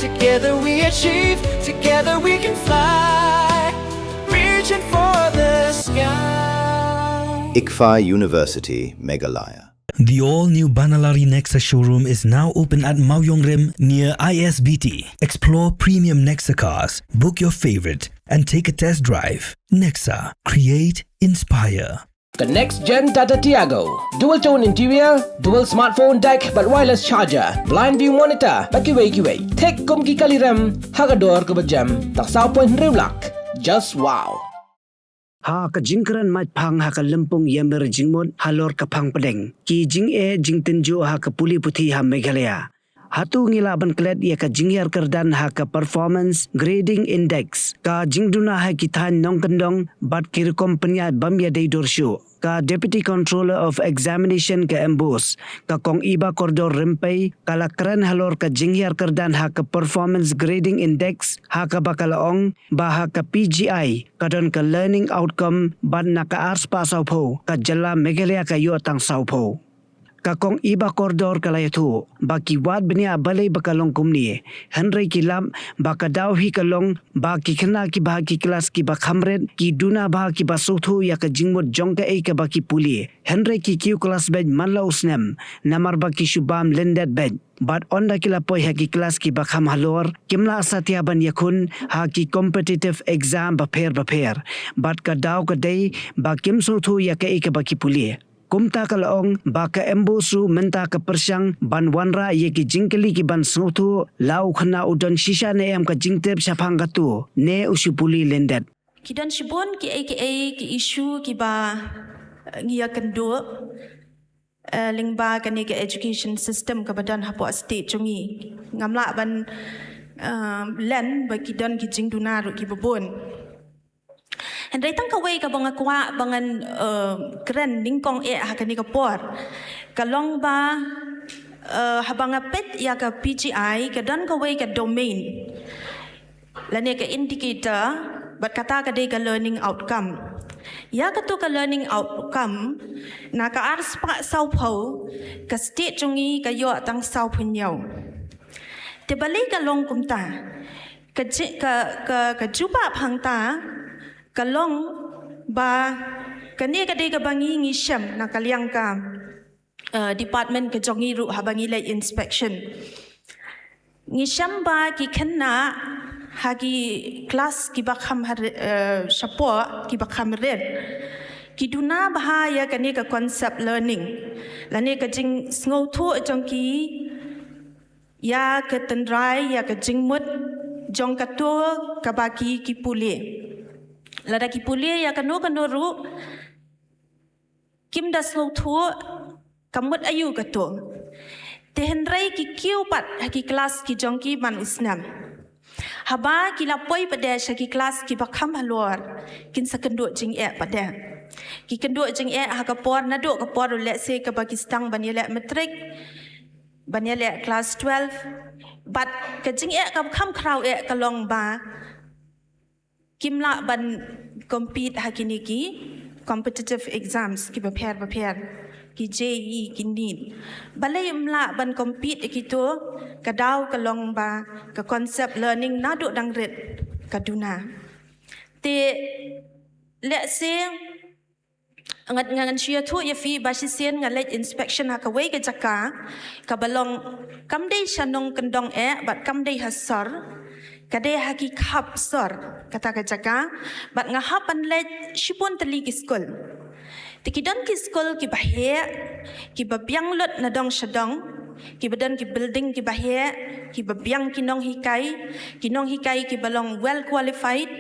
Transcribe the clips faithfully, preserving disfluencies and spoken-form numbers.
Together we achieve, together we can fly. Reaching for the sky. ICFAI University, Meghalaya. The all-new Banalari Nexa showroom is now open at Mawiongrim near I S B T. Explore premium Nexa cars, book your favorite, and take a test drive. Nexa, create, inspire. The next gen Tata Tiago. Dual tone interior, dual smartphone deck, bad wireless charger, blind view monitor, bad kiwei kiwei. Thik kum ki kali rem, ha ka dor kaba jem, tang saw point hynriew lak. Just wow. Ha ka jingkren maitphang ha ka lympung ïamir jingmut halor ka phang pdeng, ki jingeh jingtynjuh ha ka pule puthi ha Meghalaya. Hato ngi lah ban klet ïa ka jinghiar kyrdan ha ka Performance Grading Index, ka jingduna ha ki thaiñ nongkyndong bad ki rukom pynïaid bym ïadei dur shuh? Ka Deputy Controller of Examination ka MBOSE, ka Kong Iba Kordor Rympei, ka la kren halor ka jinghiar kyrdan ha ka Performance Grading Index, ha kaba ka la ong ba ha ka PGI ka don ka learning outcome bad na ka arspah sawphew ka jylla Meghalaya ka ïoh tang sawphew. Ka Kong Iba Kordor ka la ïathuh ba ki wad bniah balei ba ka long kumne, hynrei ki lap ba ka daw hi ka long ba ki khynnah kiba ha ki klas kiba kham rit ki duna bha kiba sngewthuh ïa ka jingmut jong kaei kaba ki pule, hynrei ki kiew klas beit man la u snem namar ba ki shu bam lyndet beit. Bad ynda ki la poi ha ki klas kiba kham halor, kim lah satia ban ïakhun ha ki competitive exam bapher bapher. Bad ka daw ka dei ba kim sngewthuh ïa kaei kaba ki pule. Kumta ka la ong ba ka MBOSE ruh mynta ka pyrshang ban wanrah ïa ki jingkylli ki ban sngewthuh, la u khynnah u don shisha ne em ka jingtip shaphang kato, ne u shu pule lyndet. Ki don shibun kiei kiei ki issue kiba, eh, ngi ïakynduh, eh, lyngba kane ka education system kaba don hapoh state jong ngi. Ngam lah ban, eh, len ba ki don ki jingduna ruh kiba bun. Hynrei tang kawei kaba nga kwah ba ngan, eh, kren nyngkong eh ha kane ka por, ka long ba, eh, haba nga peit ïa ka PGI ka don kawei ka domain lane ka indicator, bad kata ka dei ka learning outcome. Ïa kato ka learning outcome, na ka arspah sawphew, ka state jong ngi ka ïoh tang sawphew hynñiew. Te balei ka long kumta? Ka ji-, ka, ka, ka jubab hangta ka long ba kane ka dei kaba ngi, ngi shem na ka liang ka, eh, department ka jong ngi ruh haba ngi leit inspection. Ngi shem ba ki khynnah ha ki klas kiba kham ha ri-, eh, shapoh kiba kham rit, ki duna bha ïa kane ka concept learning lane ka jingsngewthuh jong ki ïa ka tynrai, ïa ka jingmut jong kato kaba ki, ki pule. Lada ki pule ïa kano kano ruh, kim da sngewthuh ka mut aïu kato. Te hynrei ki kiew pat ha ki klas ki jong ki man u snem. Haba ki la poi pat sha ki klas kiba kham halor, kin sa kynduh jingeh pat. Ki kynduh jingeh ha ka por, naduh ka por, let's say, kaba ki sdang ban ïaleh matric, ban ïaleh klas twelve. Bad ka jingeh kaba kham khraw eh ka long ba kim lah ban compete ha kine ki competitive exams kiba pher ba pher, ki JEE, ki NEET. Balei ym lah ban compete ïa kito? Ka daw ka long ba ka concept learning naduh dang rit ka duna. Te let's say, ngan, ngan shu ïathuh ïa phi ba shisien nga leit inspection ha kawei ka jaka kaba long kam dei sha nongkyndong eh bad kam dei ha sor, ka dei ha ki khap sor kata ka jaka. Bad nga hap ban leit shibun tylli ki skul. Te ki don ki skul kiba heh, kiba biang lut na dong sha dong, kiba don ki building kiba heh, kiba biang ki nonghikai, ki nonghikai kiba long well qualified,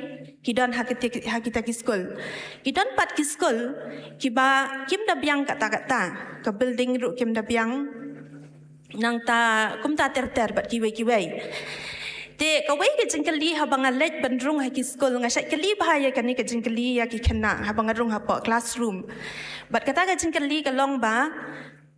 ki don ha kita, ha kita ki skul. Ki don pat ki skul kiba kim da biang katta katta, ka building ruh kim da biang, nangta kumta ter ter bad kiwei kiwei. Te kawei ka jingkylli haba nga leit ban rung ha ki skul, nga shait kylli bha ïa kane ka jingkylli ïa ki khynnah haba nga rung hapoh classroom. Bad kata ka jingkylli ka long ba,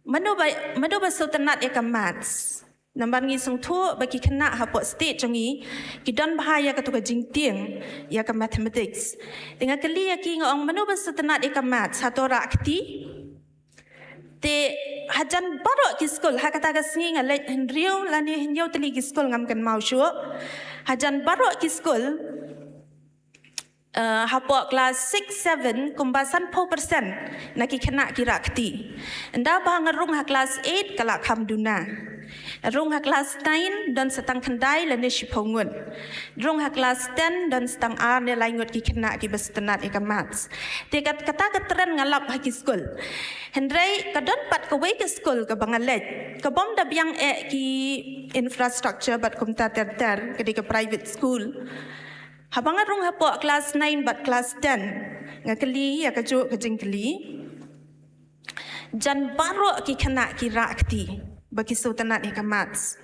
mano ba, mano ba sngewtynnat ïa ka maths? Namar ngi sngewthuh ba ki khynnah hapoh state jong ngi ki don bha ïa kato ka jingtieng ïa ka mathematics. Te nga kylli ïa ki, nga ong, mano ba sngewtynnat ïa ka maths? Hato rah kti? Te hajan baroh ki skul, ha kata ka sngi nga leit hynriew lane hynñiew tylli ki skul, ngam kynmaw shuh. Hajan baroh ki skul, eh, hapoh klas six, seven, kumba sanphew percent na ki khynnah ki rah kti. Ynda ba nga rung ha klas eight, ka la kham duna. Rung ha klas nine, don sa tang khyndai lane shiphew ngut. Rung ha klas ten, don sa tang ar ne lai ngut ki khynnah kiba sngewtynnad ïa ka maths. Te kat-, kata ka trend nga lap ha ki skul. Hynrei ka don pat kawei ka skul kaba nga leit, ka bym da biang eh ki infrastructure bad kumta ter ter, ka dei ka private school. Haba nga rung hapoh klas nine bad klas ten, nga kylli ïa kajuh ka jingkylli. Jan baroh ki khynnah ki rah kti ba ki sngewtynnad ïa ka maths.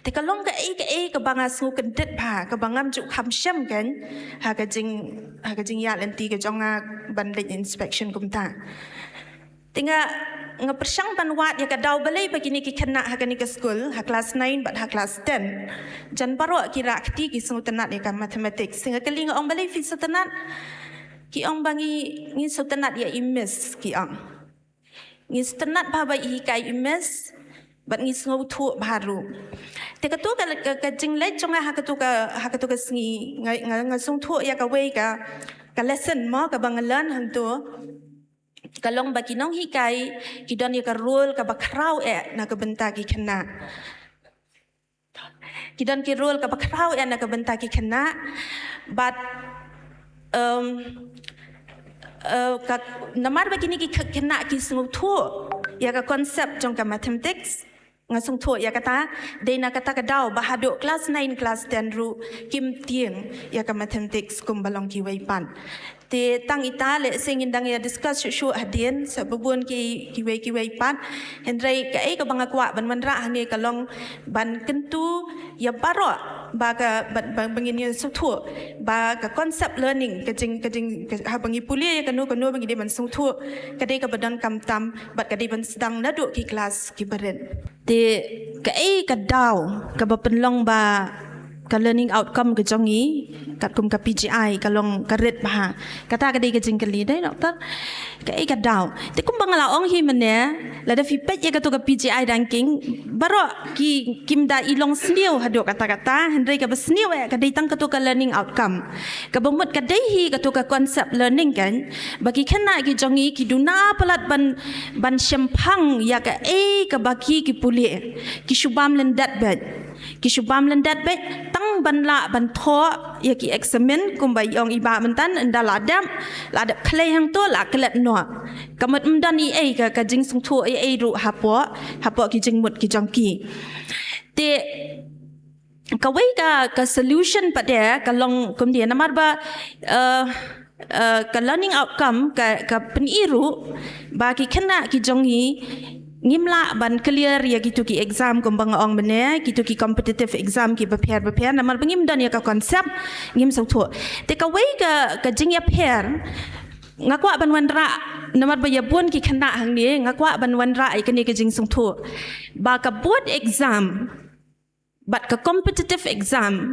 Te ka long kaei kaei kaba nga sngew kyndit bha, kaba ngam ju kham shem kein ha ka jing, ha ka jingïaid lynti ka jong nga ban leit inspection kumta. Te nga, nga pyrshang ban wad ïa ka daw balei ba kine ki khynnah ha kane ka skul, ha klas nine bad ha klas ten, jan baroh ki rah kti, ki sngewtynnad ïa ka mathematics. Te nga kylli, nga ong, balei phi sngewtynnad? Ki ong ba ngi, ngi sngewtynnad ïa i miss, ki ong. Ngi sngewtynnad bha ba i hikai i miss, bad ngi sngewthuh bha ruh. Te kato ka, ka, ka jingleit jong nga ha kato ka, ha kato ka sngi, nga, nga, nga sngewthuh ïa kawei ka, ka lesson mo kaba nga learn hangto. Ka long ba ki nonghikai ki don ïa ka role kaba khraw eh na ka bynta ki khynnah. Ki don ki role kaba khraw eh na ka bynta ki khynnah. Bad, um, uh, ka, namar ba kine ki khy-, khynnah ki sngewthuh ïa ka concept jong ka mathematics, nga sngewthuh ïa kata, dei na kata ka daw ba haduh klas nine, klas ten ruh kim tieng ïa ka mathematics kumba long kiwei pat. Te tang ita, lehse ngin dang ïa discuss shuh shuh hadien, sa ba bun ki, kiwei kiwei pat. Hynrei kaei kaba nga kwah ban wanrah hangne ka long ban kyntu ïa baroh ba ka, ba, ba, ba ngin ïa sngewthuh ba ka concept learning, ka jing, ka jing, ka, haba ngi pule ïa kano kano ba ngi dei ban sngewthuh, ka dei kaba donkam tam bad ka dei ban sdang naduh ki klas kiba rit. Te kaei ka daw kaba pynlong ba ka learning outcome ka jong ngi, katkum ka P G I, ka long ka rit bha? Kata ka dei ka jingkylli, dei, doktor? Kaei ka daw? Te kumba nga la ong hi mynne, lada phi peit ïa kato ka P G I ranking, baroh ki, kim da i long sniew haduh katta katta, hynrei kaba sniew eh ka dei tang kato ka learning outcome. Kaba mut ka dei hi kato ka concept learning kein, ba ki khynnah ki jong ngi ki duna palat ban, ban shemphang ïa kaei kaba ki, ki pule. Ki shu bam lyndet beit. Ki shu bam lyndet beit tang ban lah ban thoh ïa ki eksamin, kumba i ong i bah mynta, ynda la dep, la dep khlei hangto la klet noh. Ka mut ym don ei ei ka, ka jingsngewthuh ei ei ruh hapoh, hapoh ki jingmut ki jong ki. Te kawei ka, ka solution pat de ka long kumne, namar ba, eh, eh, ka learning outcome ka, ka pyni ruh ba ki khynnah ki jong ngi ngim lah ban clear ïa kito ki exam, kumba nga ong mynne, kito ki competitive exam kiba pher ba pher, namar ba ngim don ïa ka concept, ngim sngewthuh. Te kawei ka, ka jingïapher nga kwah ban wanrah, namar ba ïa bun ki khynnah hangne, nga kwah ban wanrah ïa kane ka jingsngewthuh ba ka board exam bad ka competitive exam,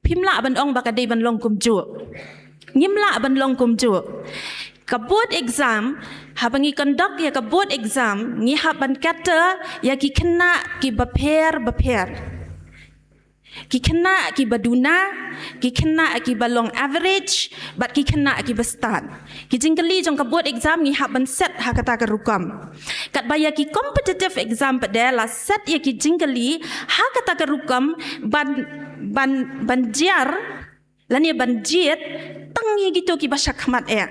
phim lah ban ong ba ka dei ban long kumjuh. Ngim lah ban long kumjuh. Ka board exam, haba ngi conduct ïa ka board exam, ngi hap ban cater ïa ki khynnah kiba pher ba pher. Ki khynnah kiba duna, ki khynnah kiba long average, bad ki khynnah kiba stad. Ki jingkylli jong ka board exam ngi hap ban set ha kata ka rukom. Katba ïa ki competitive exam pat de la set ïa ki jingkylli ha kata ka rukom ban, ban, ban jia lane ban jied tang ïa kito kiba shakhmat eh,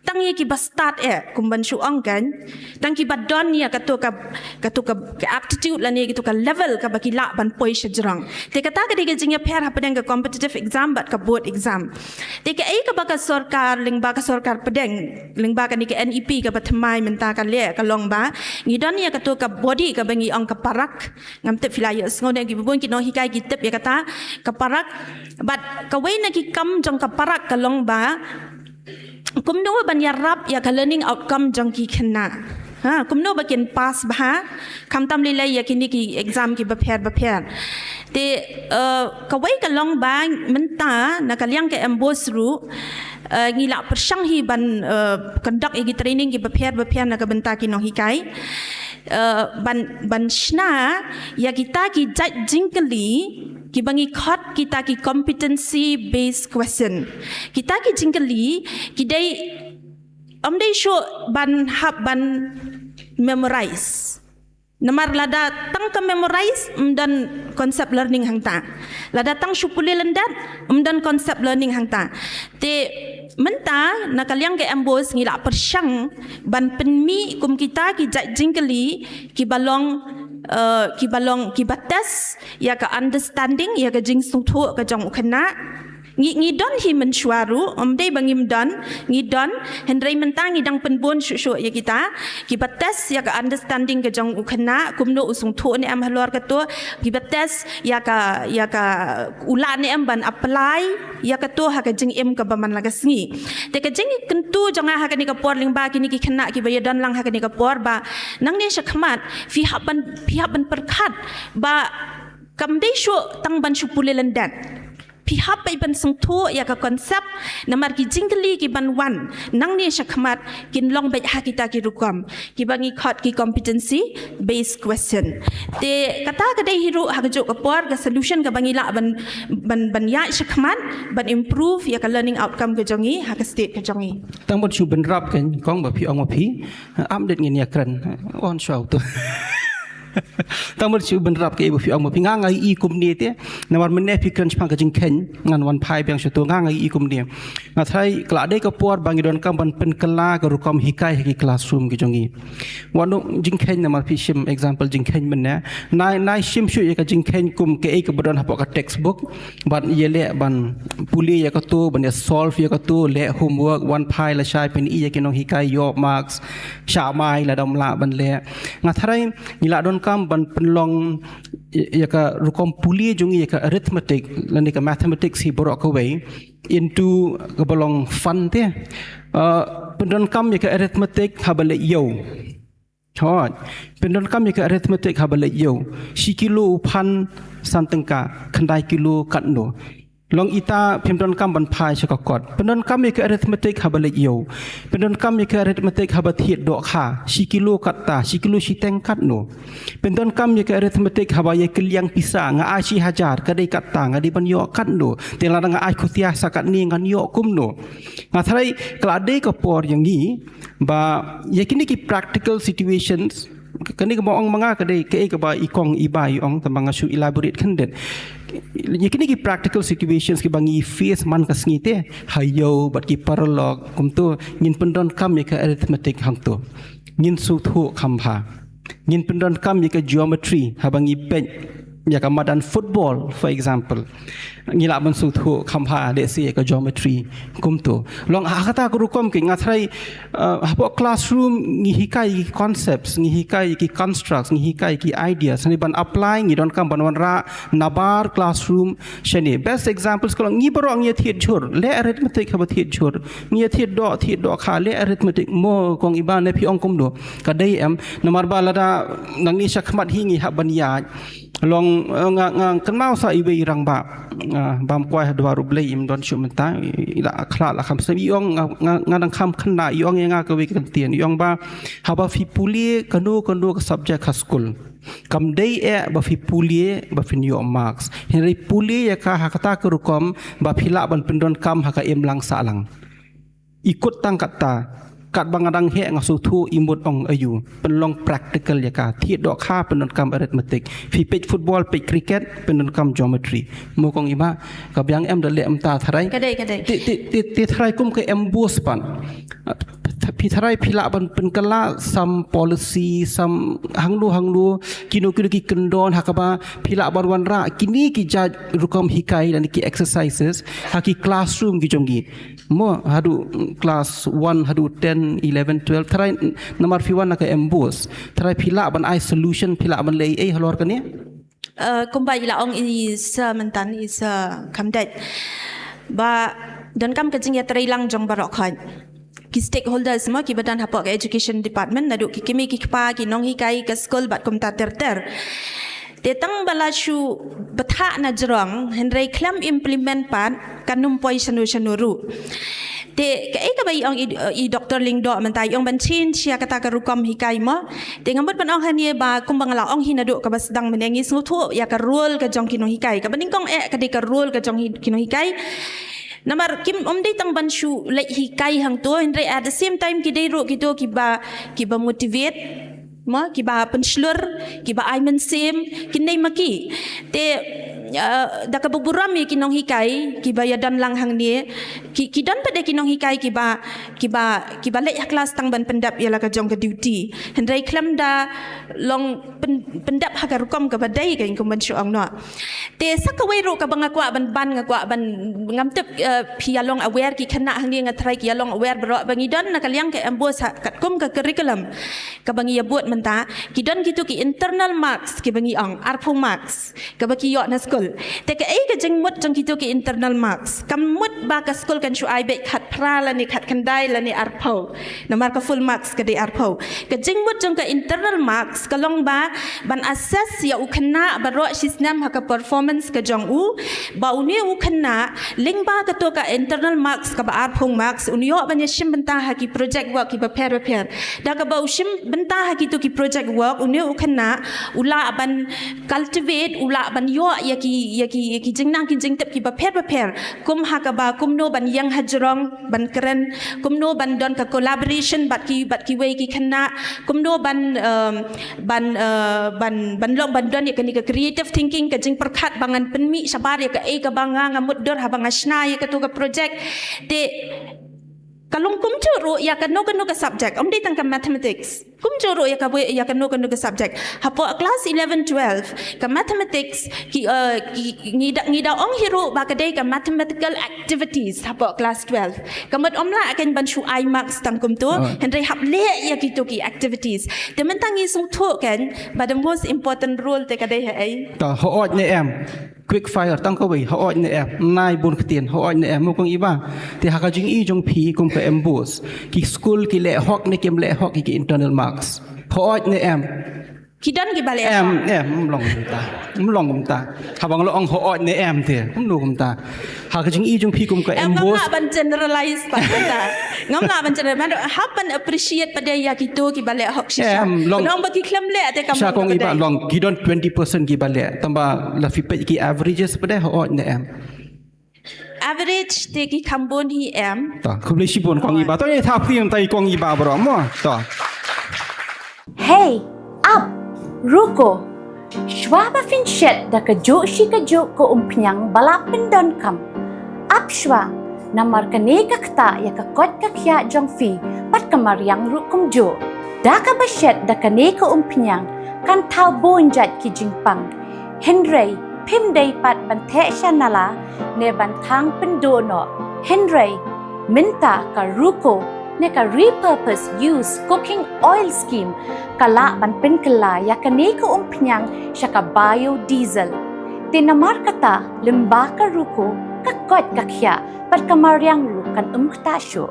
tang ïa kiba stad eh, kum ban shu ong kan, tang kiba don ïa kato ka, kato ka, ka aptitude lane kato ka level kaba ki lah ban poi shajrong. Te kata ka dei ka jingïapher hapdeng ka competitive exam bad ka board exam. Te kaei kaba ka sorkar, lyngba ka sorkar pdeng, lyngba kane ka N E P kaba thymmai mynta ka leh, ka long ba ngi don ïa kato ka body kaba ngi ong ka parak. Ngam tip phi la ïohsngew ne, kiba bun ki nonghikai ki tip ïa kata ka parak. Bad kawei na ki kam jong ka parak ka long ba kumno ban ïarap ïa ka learning outcome jong ki khynnah. Ha, kumno ba kin pass bha, khamtam lei lei ïa kine ki exam kiba pher ba pher. Te, eh, kawei ka long ba mynta na ka liang ka MBOSE ruh, eh, ngi la pyrshang hi ban, eh, conduct ïa ki training kiba pher ba pher na ka bynta ki nonghikai. Eh, ban, ban shna ïa kita ki jait jingkylli kiba ngi khot kita ki competency based question. Kita ki jingkylli ki dei, ym dei shuh ban hap ban memorize. Namar lada tang ka memorize, ym don concept learning hangta. Lada tang shu pule lyndet, ym don concept learning hangta. Te mynta na ka liang ka MBOSE ngi la pyrshang ban pynmih kum kita ki jait jingkylli kiba long, eh, kiba long, kiba test ïa ka understanding, ïa ka jingsngewthuh ka jong u khynnah. Ngi, ngi don hi mynshuwa ruh, ym dei ba ngim don, ngi don, hynrei mynta ngi dang pynbun shuh shuh ïa kita kiba test ïa ka understanding ka jong u khynnah, kumno u sngewthuh ne em halor kato, kiba test ïa ka, ïa ka u lah ne em ban apply ïa kato ha ka jingim kaba man la ka sngi. Te ka jingkyntu jong nga ha kane ka por lyngba kine ki khynnah kiba ïadon lang ha kane ka por ba nangne shakhmat phi hap ban, phi hap ban pyrkhat ba kam dei shuh tang ban shu pule lyndet. Phi hap beit ban sngewthuh ïa ka concept, namar ki jingkylli kiban wan nangne shakhmat kin long beit ha kita ki rukom kiba ngi khot ki competency based question. Te kata ka dei hi ruh ha kajuh ka por ka solution kaba ngi lah ban, ban, ban ïaid shakhmat ban improve ïa ka learning outcome ka jong ngi ha ka state ka jong ngi. Tang ban shu bynrap kan kong ba phi ong ba phi, eh, update ngin ïakren. On show tu. Tang ban shu bynrap ka, eh, ba phi ong ba phi, nga nga ïohi kumne te. Namar mynne phi kren shaphang ka jingkheiñ, ngan wan phai biang sha tu, nga nga ïohi kumne. Nga tharai ka la dei ka por ba ngi donkam ban pynkylla ka rukom hikai ha ki classroom ki jong ngi. Wat noh jingkheiñ, namar phi shim example jingkheiñ mynne. Nai, nai shim shuh ïa ka jingkheiñ kum kaei kaba don hapoh ka textbook. Ban ïaleh ban pule ïa kato, ban ïa solve ïa kato, leh homework, wan phai lashai, pyni ïa ki nonghikai, ïoh marks, shah mai lada ym lah ban leh. Nga tharai ngi la donkam ban pynlong ïa ka rukom pule jong ngi, ïa ka arithmetic lane ka mathematics hi baroh kawei into kaba long fun te. Uh, pyndonkam ïa ka arithmetic haba leit ïew. Hooid. Pyndonkam ïa ka arithmetic haba leit ïew. Shi kilo u phan san tyngka, khyndai kilo katno. Long ita phim donkam ban phai sha ka kot. Pyndonkam ïa ka arithmetic haba leit ïew. Pyndonkam ïa ka arithmetic haba thied dohkha. Shi kilo katta, shi kilo shiteng katno. Pyndonkam ïa ka arithmetic haba ïa kylliang pisa, nga ai shi hajar, ka dei katta, nga dei ban ïoh katno. Te lada nga ai khutia sa katne ngan ïoh kumno. Nga tharai ka la dei ka por ïa ngi ba ïa kine ki practical situations, kane kaba ong ma nga ka dei kaei kaba i kong i ba i ong, tang ba nga shu elaborate khyndiat. Ïa kine ki practical situations kiba ngi face man ka sngi te, ha ïew bad ki paralok, kumto ngin pyndonkam ïa ka arithmetic hangto. Ngin sngewthuh kham bha. Ngin pyndonkam ïa ka geometry haba ngi peit ïa ka madan football, for example. Ngi lah ban sngewthuh kham bha, let's say, ïa ka geometry kumto. Long ha kata ka rukom ki, nga tharai, uh, hapoh classroom ngi hikai ki concepts, ngi hikai ki constructs, ngi hikai ki ideas. Hynrei ban apply ngi donkam ban wanrah nabar classroom shane. Best examples ka long ngi baroh ngi ïa thied jhur. Leh arithmetic haba thied jhur. Ngi ïa thied doh, thied dohkha, leh arithmetic, mo kong i ba, ne phi ong kumno. Ka dei em, namar ba lada nangne shakhmat hi ngi hap ban ïaid. Long, eh, nga, nga kynmaw sa iwei i rangbah. Ah, bam kwai ha dwar U Blei, im don shuh mynta, i la khlad la kham sngewsih, i ong nga, nga, nga dang kham khynnah, i ong ïa nga kawei ka kyntien, i ong ba haba phi pule kano kano ka subject ha skul, kam dei eh ba phi pule ba phin ïoh marks. Hynrei pule ïa ka ha kata ka rukom ba phi lah ban pyndonkam ha ka imlang sahlang. I kut tang katta, katba nga dang heh nga sngewthuh, i mut ong aiu, pynlong practical ïa ka, thied dohkha pyndonkam arithmetic. Phi peit football, peit cricket, pyndonkam geometry. Mo kong i ba, ka biang em da leh mynta tharai. Ka dei, ka dei. Te, te, te, te tharai kum ka MBOSE pat. Phi tharai phi lah ban pynkylla some policy, some hangno hangno, kino kino ki kyndon ha kaba phi lah ban wanrah kine ki jait rukom hikai lane ki exercises ha ki classroom ki jong ngi. Mo haduh class one haduh ten, eleven, twelve, tharai namar phi wan na ka MBOSE, tharai phi lah ban ai solution, phi lah ban leh ei halor kane. Eh, kumba i la ong i Sir mynta, i Sir Khamdait, ba donkam ka jingïatreilang jong baroh khoit. ki stakeholders mo, kiba don hapoh ka education department, naduh ki kmie ki kpa, ki nonghikai ka skul bad kumta ter ter. Te tang ba la shu bthah na jrong, hynrei khlem implement pat, kan ym poi shano shano ruh. Te kaei kaba i ong i, i Doktor Lyngdoh mynta, i ong ban change ïa kata ka rukom hikai mo. Te nga mut ban ong hangne ba kumba nga la ong hi naduh kaba sdang mynne, ngi sngewthuh ïa ka role ka jong ki nonghikai. Kaba nyngkong eh ka dei ka role ka jong hi, ki nonghikai. Namar kim, ym dei tang ban shu leit hikai hangto, hynrei at the same time ki dei ruh kito kiba, kiba motivate mo, kiba pynshlur, kiba ai mynsiem, kine ma ki. Te, eh, da kaba burom ïa ki nonghikai kiba ïadon lang hangne, ki, ki don pat de ki nonghikai kiba, kiba, kiba leit ha klas tang ban pyndep ïa la ka jong ka duty. Hynrei khlem da long pyn-, pyndep ha ka rukom kaba dei, ka kum ban shu ong noh. Te sa kawei ruh kaba nga kwah ban, ban nga kwah ban, ngam tip, eh, phi ïa long aware, ki khynnah hangne nga tharai ki ïa long aware baroh ba ngi don na ka liang ka MBOSE ha katkum ka curriculum kaba ngi ïa bud mynta, ki don kito ki internal marks kiba ngi ong, arphew marks, kaba ki ïoh na skul. Te kaei ka jingmut jong kito ki internal marks? Kam mut ba ka skul kan shu ai beit khatphra lane khatkhyndai lane arphew. Namar ka full marks ka dei arphew. Ka jingmut jong ka internal marks ka long ba ban assess ïa u khynnah baroh shisnem ha ka performance ka jong u, ba une u khynnah lyngba kato ka internal marks kaba arphew marks un ïoh ban ïa shim bynta ha ki project work kiba pher ba pher. Da kaba u shim bynta ha kito ki project work, une u khynnah u lah ban cultivate, u lah ban ïoh ïa ki, ïa ki, ïa ki jingnang ki jingtip kiba pher ba pher. Kum ha kaba kumno ban ïeng hajrong, ban kren, kumno ban don ka collaboration bad ki, bad kiwei ki khynnah, kumno ban, um, ban, uh, ban, ban long, ban don ïa kane ka creative thinking, ka jingpyrkhat ba ngan pynmih shabar ïa kaei kaba nga, nga mutdur haba nga shna ïa kato ka project. Te ka long kumjuh ruh ïa kano kano ka subject, ym dei tang ka mathematics. Kumjuh ruh ïa ka, ïa kano kano ka subject. Hapoh class eleven twelve, ka mathematics, ki, uh, ki, ngi da, ngi da ong hi ruh ba ka dei ka mathematical activities hapoh class twelve. Ka mut ym lah kein ban shu ai marks tang kumto, hynrei hap leh ïa kito ki activities. Te mynta ngi sngewthuh kein ba the most important role te ka dei haei? Ta hooid ne em. Quick fire, tang kawei, hooid ne em, nai bun ktien, hooid ne em, mo kong Iba. Te ha ka jingïohi jong phi kum ka MBOSE, ki skul ki leh hok ne kim leh hok ïa ki internal marks? Hooid ne em? Ki don kiba leh hok. Em, em, ym long kumta. Ym long kumta. Haba nga la ong hooid ne em te, kumno kumta? Ha ka jingïohi jong phi kum ka MBOSE. Ngam lah ban generalize pat kumta. Ngam lah ban generalize. Hap ban appreciate pat ïa kito kiba leh hok shisha. Em, long. Ba dang ba ki khlem leh te kam. Sha kong Iba long, ki don twenty percent kiba leh. Tangba la phi peit ki averages pat de, hooid ne em? Average te ki kham bun hi em. Ta, khublei shibun kong Iba. To ïa thap hi mynta ïa kong Iba baroh mo. Ta. Hei, ap, ruko. Shuwa ba phin shet da kajuh shi kajuh ka umphniang ba la pyndonkam, ap shuwa, namar kane ka ktah ïa ka koit ka khiah jong phi bad ka mariang ruh kumjuh. Da kaba shet da kane ka umphniang kan thaw bun jait ki jingpang. Hynrei phim dei pat ban theh sha nala ne ban thang pynduh noh. Hynrei mynta ka ruko ne ka repurpose use cooking oil scheme ka lah ban pynkylla ïa kane ka umphniang sha ka biodiesel. Te namar kata lyngba ka ruko ka koit ka khiah bad ka mariang ruh kan ym ktah shuh.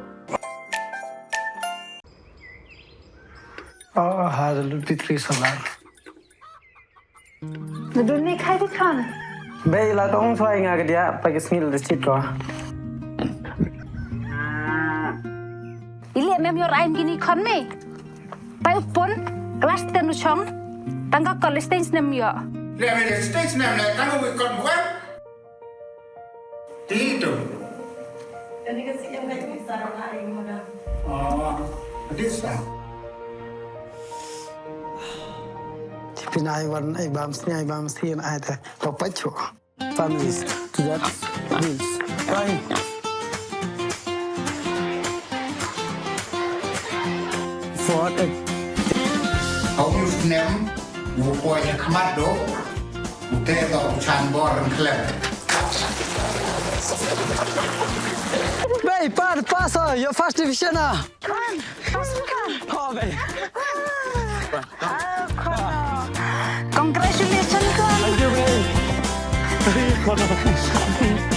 Oh, hallelujah, praise the Lord. Nadun ni khai di khan. Bei la tong chwai nga ka dia pa ki sngi la chit ko. Ili mem yor ain kini khan me. Pai utpon class ten u chong. Tang ka college stage nem yo. Le me stage nem le tang ka wi kon wan. Ti tu. Kani ka si yang kai ni sarang ai mo da. Oh, this one. Ti pin ai wan ai bam sni ai bam sien ai ta. To pa chu. Families to that bills. Fine. For a. How you name? Wu poi ha khmat do, u te do u chan bor rang khlem. Bei, pat, pass, oh, your first division, ah. Come on, pass, come on. Oh, bei. Oh, come on. Congratulations, come on. Thank you, bei.